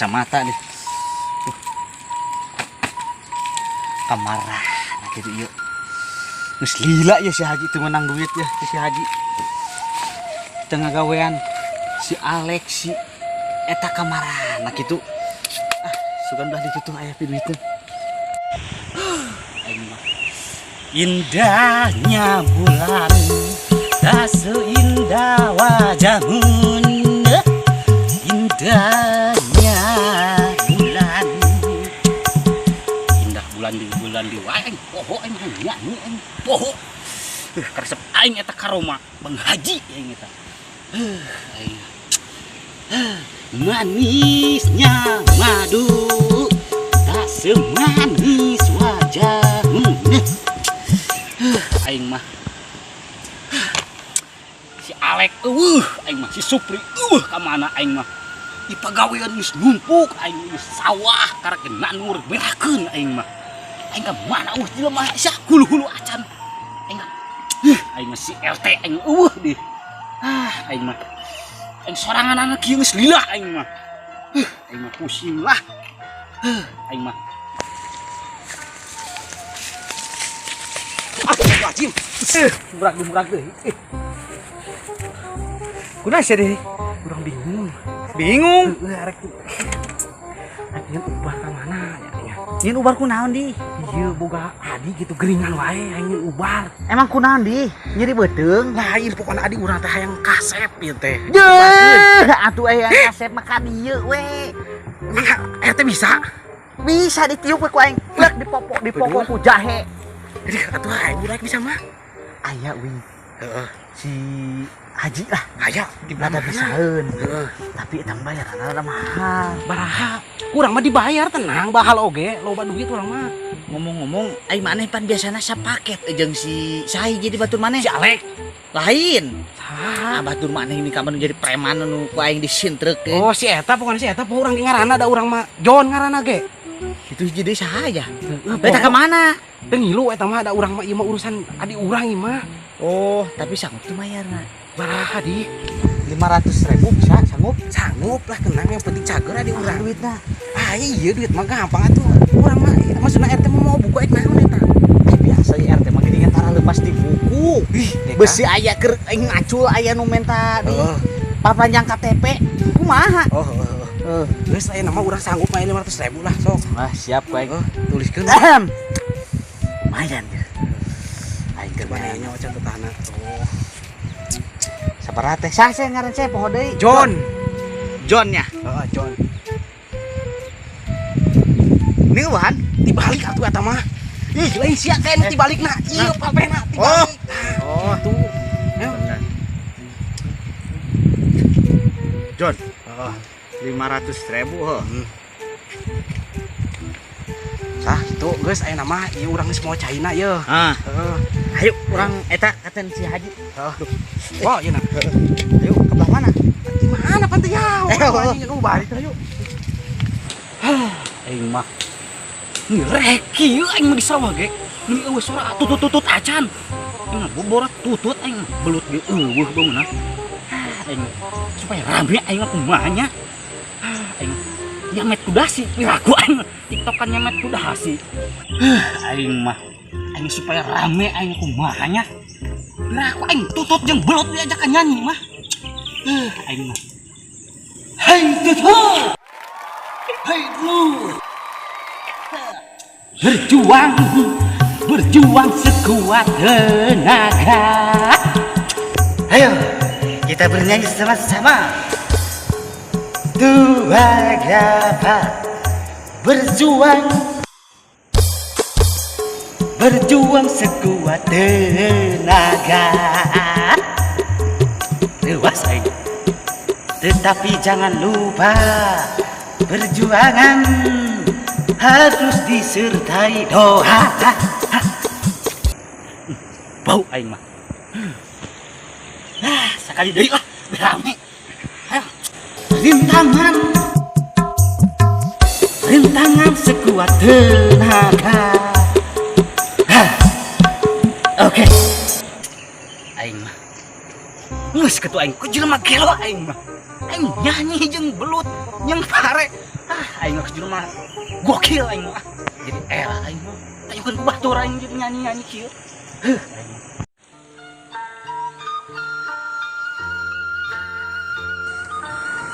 Kacamata deh. Kamarana gitu ieu? Geus lila ya si Haji teu menang duit ya si Haji. Tengah gawean si Alex si eta kamarana gitu. Ah, sugan belah ditutup aya pi duitna. Aing mah. Indahnya bulan tak seindah wajahmu, indahnya bulan, indah bulan di bulan di wae aing poho, aing mah nyanyi aing poho. Karesep aing eta karoma Bang Haji aing eta. Aing manisnya madu tak semanis wajahmu. Aing mah si Alek eueuh, aing mah si Supri eueuh, ka mana aing mah di pagawean geus numpuk aing, geus sawah karek nandur berakeun aing mah. Aing ka mana eueuh jelema sia hulu-hulu acan aing mah. Aing mah si RT aing eueuh di. Ah, aing mah aing sorangan anak kieu geus lila aing mah. Aing mah pusing lah. Aing mah. Ah, wajib. Murag murag deui. Kunaon sia deh? Urang bingung. Bingung. Heeh, arek arek nyeun ubar ka mana ya nya. Nyeun ubar kunaon di? Ieu boga adi gitu geringan wae hayang nyeun ubar. Emang kunaon di? Nyeri beuteung? Lain, pokokna adi urang teh hayang kasep ieu teh. Deuh, atuh aya kasep mah ka dieu we. Emang RT bisa? Bisa ditiup we ku aing. Plek dipopok dipopok ku jahe. Jadi atuh hayang urang bisa mah. Aya wing Heeh. si Haji lah. Aya di belah Rada mana? Bisaeun. Heeh. Tapi eta mah bayar rada mahal. Baraha? Urang mah dibayar tenang, bahal oge, loba duit urang mah. Ngomong-ngomong, ai maneh pan biasana sapaket jeung si Sai jadi batur maneh. Si Alek. Lain. Saha? Ah, batur maneh ini kapan jadi preman nu ku aing disintreuk. Oh, si eta pokoknya si eta poho urang ge ngaranna, da urang mah John ngaranna ge. Itu jadi saha ya? Heeh. Eta ka mana? Teu ngilu eta mah, da urang mah ieu mah urusan adi urang ieu mah. Oh, tapi sanggup tuh bayarna? Baraha di? 500 ribu bisa sanggup? Sanggup lah, tenang, yang penting cager adi urang. Duitna. Ah, iya, duit mah gampang atuh. Urang mah maksudna RT mau buku ek naon eta? Eh, biasa ya RT mah gini tara lepas di buku. Ih, deka. Besi aya keur aing ngacul aya nu menta di papanjang KTP kumaha? Oh, heeh. Heeh. Geus aya nama urang sanggup mah 500 ribu lah sok. Ah, siap ku aing. Heeh, tuliskeun. Ahem. Lumayan ya. Aing keur Coba nanya wacan tetana. Oh. Sabaraha teh? Sah sih ngaran saya poho deui. John. John nya. Heeh, John. Ini wan. Dibalik atuh eta mah. Ih, lain sia teh nu tibalikna. Ieu papehna tibalik. Oh. Tuh. Ayo. John, Heeh. 500 ribu heuh. Sah kitu geus aya nama ieu urang geus mau caina ye. Ah, Heeh. ayo urang eta katen si Haji. Heeh. Wah, ieu na. Ayo ke belah mana? Di mana pan teh ya? Eh, Urang oh. anjing ubah itu ayo. Aing mah ngereki aing mah di sawah ge. Ini eueuh suara tutut-tutut acan. Aing mah boborat tutut aing mah belut ge eueuh bangunna. Ah, aing supaya rame aing mah kumaha nya. Ah, aing nyamet ku dasi, piraku aing mah tiktokan nyamet ku dasi. Aing mah aing supaya rame aing kumaha nya. Piraku aing tutut jeung belut diajakan nyanyi mah. Aing mah. Hei tutut. Hei lu. Berjuang, berjuang sekuat tenaga. Ayo, kita bernyanyi sama-sama. Dua dapat berjuang, berjuang sekuat tenaga. Luas aing. Tetapi jangan lupa perjuangan harus disertai doa. Bau aing mah. Ah, sekali deui lah, rame. Ayo. Rintangan. Rintangan sekuat tenaga. Hah. Oke. Aing mah. Geus ketua aing, ku jelema gelo aing mah. Aing nyanyi jeung belut, jeung pare. Ah, Aing mah jujur mah gokil aing mah. Jadi era aing mah. Tayukeun ku batur aing jadi nyanyi-nyanyi kieu. Heuh, aing mah.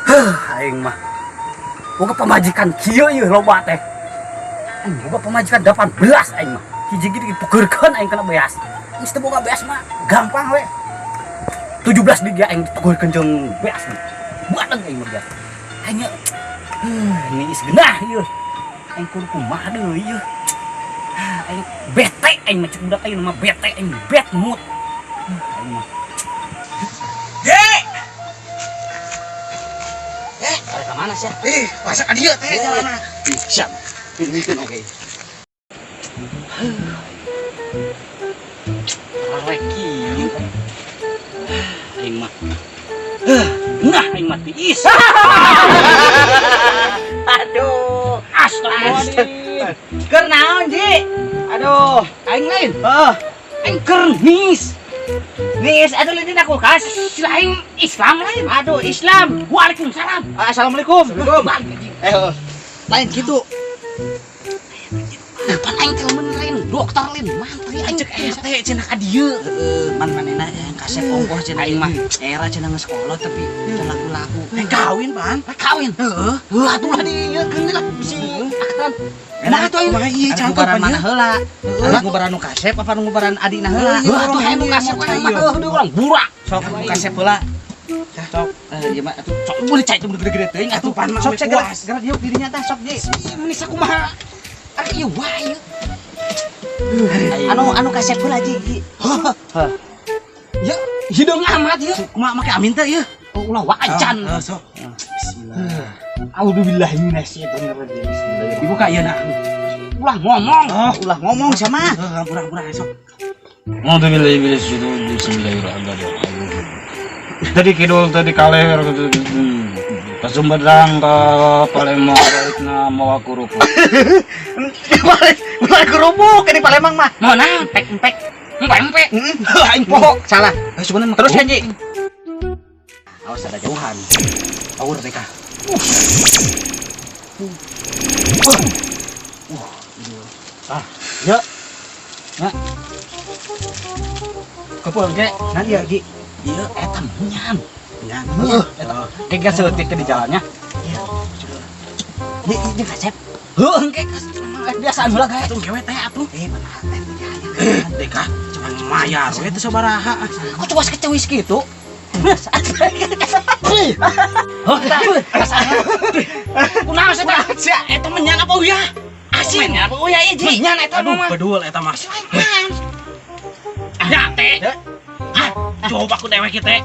Heuh, aing mah. Boga pamajikan kieu ieu loba teh. Aing boga pamajikan 18 aing mah. Hiji ge dipukeurkeun aing kana beas. Geus teu boga beas mah gampang we. 17 di aing ditukeurkeun jeung beas mah. Buateng aing mah beas. Aing ini geunah ieu. Aing kudu kumaha deui ieu. Aing bete aing mah, cek budak aing mah bete aing, bad mood. Aing mah. Ye. Eh, arek ka mana sia? Eh, masa ka dieu teh jalanna. Siap. Ini oke. Reki. Aing mah. Nah, aing mah tiis. Aduh. Astagfirullahaladzim. Keur naon, Ji? Aduh. Aing lain. Heeh. Aing keur nis. Nis, aduh, dina kulkas. Sila aing Islam lain. Aduh, Islam. Waalaikumsalam. Assalamualaikum. Balik anjing. Eh, heuh. Lain gitu. Depan aing teh lamun lain dokter lain mantri aing. Cek teh cenah ka dieu. Heeh, man manehna yang kasep ongkoh cenah Aing mah. Era cenah geus kolot tapi teu laku-laku. Eh, kawin, pan. Rek kawin. Heeh. Heuh, atuh lah dieukeun lah bisi akhiran. Nah, atuh aing. Kumaha ieu Ngubaran mana heula? Heeh. Ngubaran nu kasep apa ngubaran adina heula? Heuh, atuh hayang nu kasep kan mah heuh deui urang burak. Sok nu kasep heula. Sok, eh ieu mah atuh sok boleh cai teh gede-gede teuing atuh. Atuh pan mah Sok ambil segera puas. segera diuk dirinya tah sok ji. Ih, meuni sakumaha. Arek ieu wae ieu. Anu anu kasep heula ji. Ya, hideung amat ieu. Kumaha make amin teh ieu? Oh, ulah wacan. Heeh, sok. Bismillah. A'udzubillahi minasyaitonirrajim. Bismillahirrahmanirrahim. Dibuka ieu nah. Ulah ngomong. Oh, Ulah ngomong sama. Heuh, hampura-hampura sok. Bismillahirrahmanirrahim. Tadi kidul, tadi kaler, ke Sumedang, ke Palembang, balikna mawa kerupuk. Balik balik kerupuk ini Palembang mah. Mau naon? Pek empek. Empek empek. Heeh, aing poho salah. Eh, sebenarnya Terus kan ji. Awas ada jauhan. Power teh kah. Ah, ya. Ya. Kepoel ge. Nah ieu ji. Ieu eta menyan. Nya. Heeh, eta. Kayak saeutik teh di jalannya. Ji ji kasep. Heuh, engke biasaan heula gae. Atuh gewe teh atuh. Eh, mana teh Teh kah. Cuma mayar we teh sabaraha. Kok coba kecewis gitu? Heuh, tah. Kunaon sih teh? Sia, eta menyan apa uyah? Asin. Menyan apa uyah ieu, Ji? Menyan eta Aduh, mah. bedul eta mah. Ya teh. Ah, coba ku dewek teh.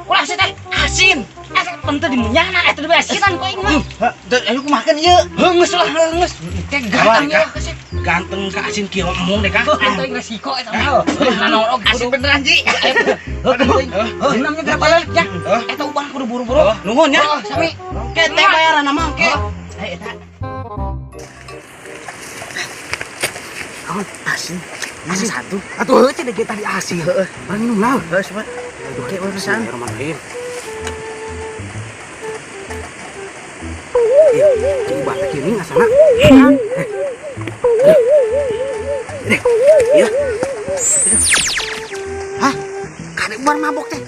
Ulah sih teh. Asin. Eta penting di menyana eta di asinan ku aing mah. Heuh, ayo kumaha ieu? Heuh, geus lah, geus. Teh ganteng Kah. ya kasih. Ganteng ka asin kieu emung deh kah. Heuh, eta aing resiko eta mah. Heuh, naon oge Asin beneran ji. Heuh, heuh, namanya geura balik ya. Eta ubah kudu buru-buru. Nuhun ya. Heuh, sami. Ke teh bayaran mah ke. Eh, eta. Aman asin. Asin satu. Atuh heuh cenah ge tadi asin. Heeh. Barang minum lah. Heuh, coba. Aduh, Oke, urusan. Bismillahirrahmanirrahim. Eh, coba teh kini ngasana. Eh. Iya. Hah? Kade ubar mabok teh.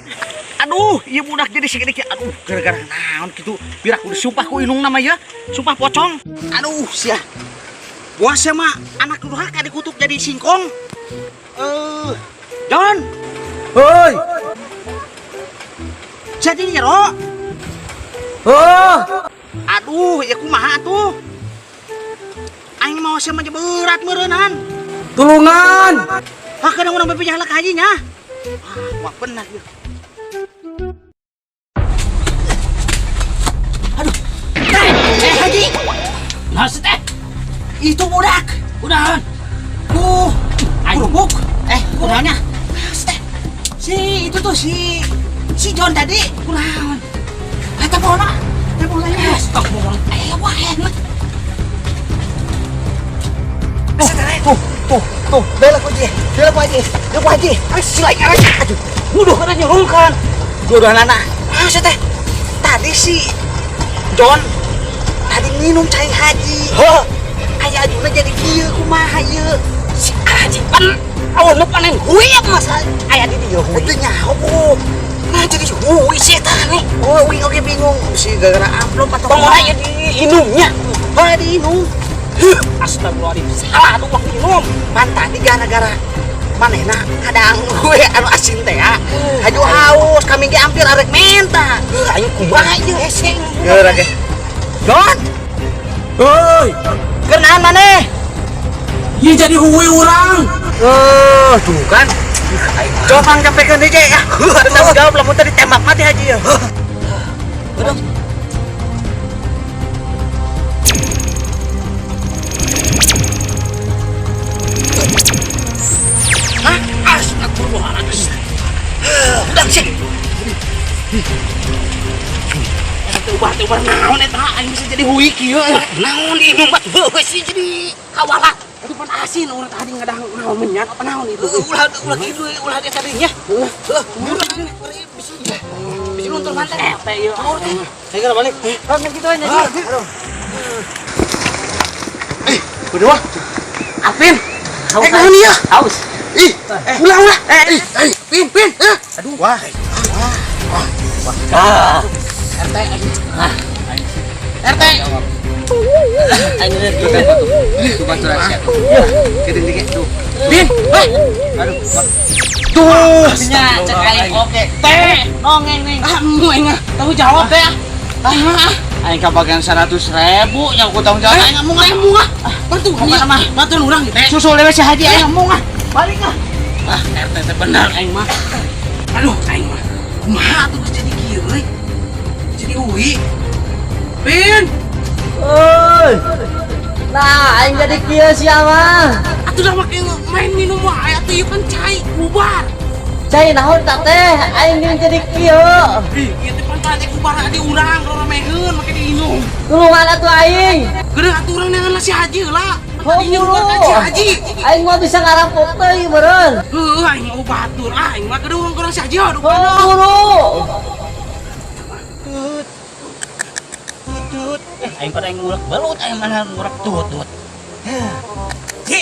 Aduh, ieu budak jadi segede kieu. Aduh, gara-gara naon kitu? Biar aku disumpah ku indung nama ya. Sumpah pocong. Aduh, sia. Wah, sia mah anak durhaka dikutuk jadi singkong. Eh, Don. Hoi. Jadi nyero. Oh. Aduh, ya kumaha atuh? Aing mau sia mah berat meureunnan. Tulungan. Ah, kadang urang bepijah ka haji nya. Ah, wah benar ieu. Aduh. Eh, haji. Nah, sih teh. Itu budak. Udahan. Ku kerupuk. Eh, kunaonnya? Teh. Si itu tuh si si John tadi. Kunaon? Eta bola. Eta bolanya. Astagfirullah. Eh, wah, enak. Tuh, tuh, tuh. Belok aja. Belok aja. Belok aja. Si lain aduh. Nuduh kana nyurungkan. Jodoh anak. Ah, teh. Tadi si John, tadi minum cai haji. Heuh. Aya ajuna jadi kieu kumaha ieu? Si Haji pan awal nu panen huyap masa aya di dieu huy. Teu nyaho ku. Nah jadi huy si eta nih. Oh, uing oge bingung. Si gara-gara amplop atau Pangora aya diinumnya. Heuh, diinum. Huh, astagfirullahaladzim. Salah atuh waktu minum. Pan tadi gara-gara manehna kadang gue anu asin teh ya. Haju haus, kami ge hampir arek menta. Heuh, aing kumaha ieu hese. Geura ge. John, Heuy, keur naon maneh? ieu jadi huy urang. Oh, tuh kan. Coba pang campekeun deui ya. Tanggung jawab lamun tadi ditembak mati haji ya. Udah. Hah? Astagfirullahaladzim. Udah sih. Eta teh ubah naon eta aing bisa jadi huy kieu. Naon diinum bat heuh sih jadi kawala. Itu pan asin urang tadi ngadang naon menyan apa naon itu. Ulah ulah kitu ulah dia tadinya. Heuh, bisi bisi luntur mantan teh ieu. Saya kira balik. Oh, gitu aja. Aduh. Berdua. Alvin. Eh, naon ieu? Haus. Ih, ulah ulah. Eh, pin pin. Aduh, wah. Ah. RT. Ah. RT. Aing lihat tuh. Tuh bantu rahasia. Gede dikit tuh. Bin. Wah. Aduh. Tuh. Nya cek aing oke. Teh. Nongeng nih. Ah, mu aing mah tanggung jawab teh. Ah, Aing kabagian 100.000 nya ku tanggung jawab aing ngomong ah, ngomong ah. Bantu Pokokna mah. bantu urang teh. Susul dewe si Haji aing ngomong ah. Balik ah. Ah, RT teh bener aing mah. Aduh, aing mah. Kumaha atuh geus jadi kieu euy. Jadi uwi. Pin. Oi. Nah, aing jadi kieu sia mah. Atuh dah make main minum wae atuh ieu kan cai bubar. Cai naon tak teh? Aing jeung jadi kieu. Ih, ieu teh pan teh bubar di urang roromeheun make diinum. Tulungan atuh aing. Geureuh atuh urang neangan lah si Haji heula. Oh, Tadinya urang ka si Haji. Aing mah bisa ngarampok teuing meureun. Heuh, aing mah batur ah, aing mah geureuh urang kurang si Haji aduh. Oh, buru. Tutut. Aing pada aing ngurek belut aing mana ngurek tutut. Ji.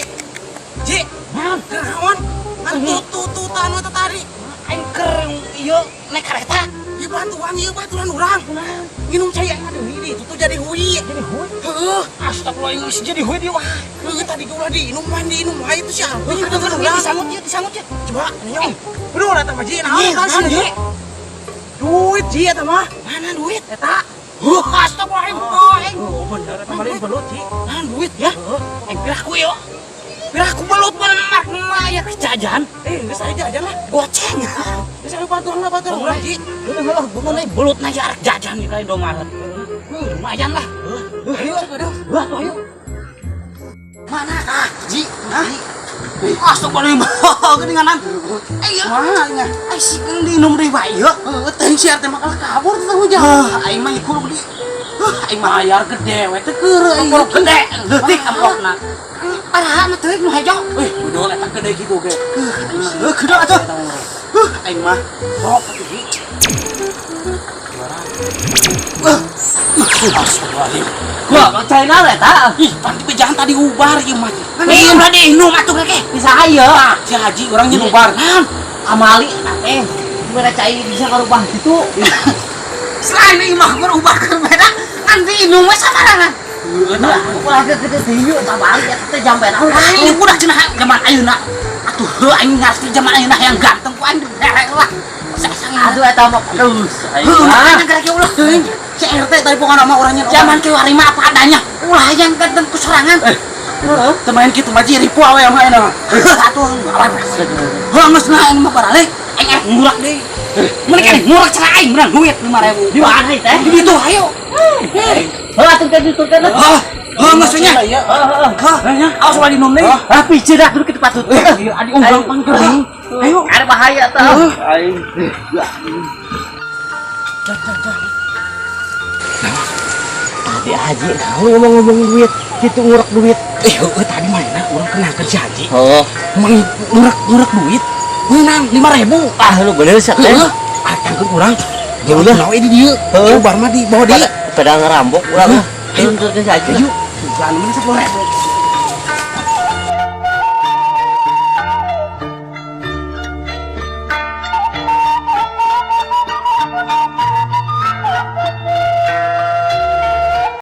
Ji, naon? Naon? Ngan tutut-tutan we tadi. Aing keur ieu naik kereta. Ieu bantuan ieu baturan urang. Nginum cai aing aduh ini itu tuh jadi hui. Jadi hui? Heuh, astagfirullah aing geus jadi hui dieu wah. Heuh, tadi ge ulah diinum main diinum wae itu si Alvin. Heuh, disangut ieu disangut ieu. Coba nyong. Bro, eta mah Ji, naon eta sih Ji? Duit Ji eta mah. Mana duit eta? Huh, astagfirullahaladzim. Oh, bener eta mah lain belut Ji. Naon duit ya? Aing piraku ieu. Piraku belut bener mah aya jajan. Eh, geus aya jajan lah. Goceng. Geus aya bantuan lah bantuan urang Ji. Heuh, heuh, bener belut na ya arek jajan di ka Indomaret. Heuh, lumayan lah. Heuh, ayo aduh. Wah, ayo. Mana ah, Ji? Hah? Astagfirullahaladzim. Geuninganan. Eh, mana aing? Ai si keun diinum deui bae ieu. Heuh, teuing si RT mah kalah kabur teh tanggung jawab. Aing mah ikut di. Heuh, aing mah bayar gede we teh keureuh aing. Amplop gede, leutik amplopna. Parahan teuing nu hejo. Wih, budol eta gede kitu ge. Heuh, gede atuh. Heuh, aing mah rok atuh Ji. Astagfirullahaladzim. Wah, cai naon eta? Ih, pan bejahan tadi ubar ieu mah. Ih, ulah diinum atuh ge. Bisa ieu. Ah, si Haji urang nyeun ubar. Naon? Amali eta teh. Gimana cai bisa ngarubah gitu? Selain ieu mah ngarubah keur beda, ngan diinum we samarangan. Nah, ulah gede teh ieu tah balik eta teh jampe naon? Aing udah cenah zaman ayeuna. Atuh heuh aing ngarti zaman ayeuna yang ganteng ku aing diberek lah. Aduh eta mah terus. Heuh, makanya gara ge ulah teuing. Si RT tadi pokokna mah urang nyeun zaman kieu ari mah apa adanya. Ulah yang ganteng ku sorangan. Heeh. Teu main kitu mah ji ripu awe mah ayeuna. Heuh atuh awan. Heuh geus nah aing mah baralek. Aing arek ngurak deui. Mun keneh ngurak cenah aing meunang duit 5.000. Di mana teh? Di ditu ayo. Heuh atuh teh diturkeun. Heuh, heuh geus nya. Heeh heeh. Heuh, awas ulah diinum deui. Ah piceun dah kudu kitu patut. Ieu adi unggang pang geuring. Ayo. Ada bahaya tah. Aing. Tadi Haji naon ngomong-ngomong duit, kitu ngurek duit. Eh, heueuh tadi mana urang kenal ke si Haji. Oh, Mang ngurek duit menang 5.000. ah lu bener sih teh. Heueuh, arek tangkeun urang. Ya udah naon di dieu. Heueuh. Ubar mah di bawa deui. Daripada ngerampok urang. Ayo turun saja. Ayo, bukan mana 10.000.